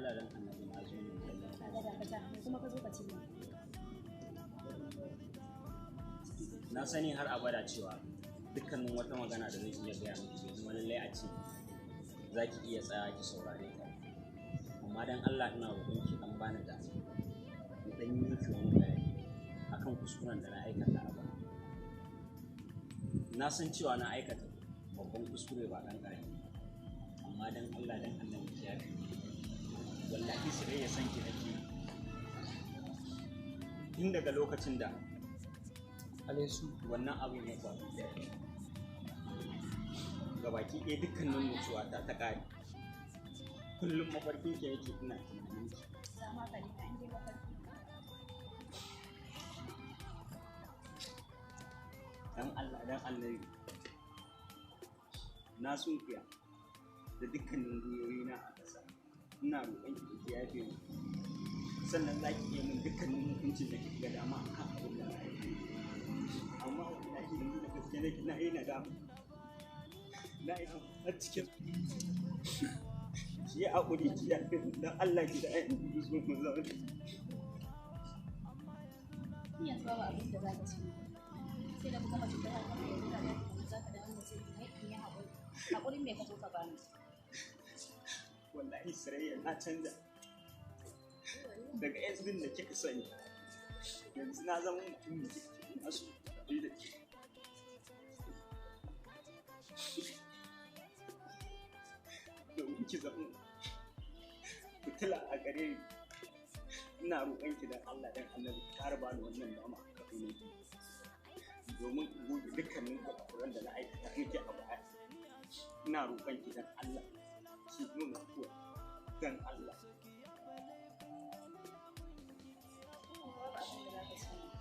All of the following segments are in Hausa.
Allah dan Annabi na zo ne. Kaga dakata, kuma ka zo ka ce min. Na sani har abada cewa dukkanin wata magana da zan iya gaya miki bai zama lallai a ce za ki iya tsaya ki saurare ta. Amma dan Allah ina roƙon ki dan bani dama in dan yi miki wani bayani akan kuskuren da na aikata a baya. Na san cewa na aikata babban kuskure ba ɗan ƙarami ba. Amma dan Allah dan Annabi ki yafe min. Wallahi Surayya san ki nake yi. Tun daga lokacin da Alaisu wannan abin ya faru, gabaki ɗaya dukkanin nutsuwa ta ta ƙare. Kullum mafarkin ki nake, ina tunanin ki. Za ma ka dina in dai mafarki. Dan Allah dan Annabi, na sunkuya da dukkanin gwiwoyina a ƙasa, ina roƙon ki da ki yafe min. Sannan za ki iya min dukkanin hukuncin da kika ga dama a kan abin da na aikata, amma wallahi yanzu da gaske nake, na yi nadama, na yi har cikin ki yi haƙuri ki yafe min, dan Allah ki da ainihin zo mu zauna. Ni yanzu babu abin da za ka ce min. Sai da kuma mace ta haifa mai yanzu da kuma za ka dawo da sai kai in yi haƙuri. Haƙurin me ka zo ka bani? Wallahi Sarayya na canza daga yanzu da kika sani, yanzu na zama mutum da kike na so da ke. Domin ki zama fitila a gare ni, ina roƙon ki dan Allah dan Annabi ki ƙara bani wannan dama a kafin ki, domin in goge dukkanin kurakuran da na aikata miki a baya. Ina roƙon ki dan Allah ki min afuwa, dan Allah. Babu abin da za ka ce min.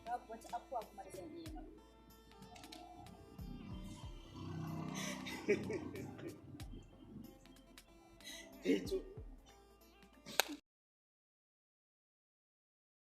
Babu wata afuwa kuma da zan iya maka. Eh to.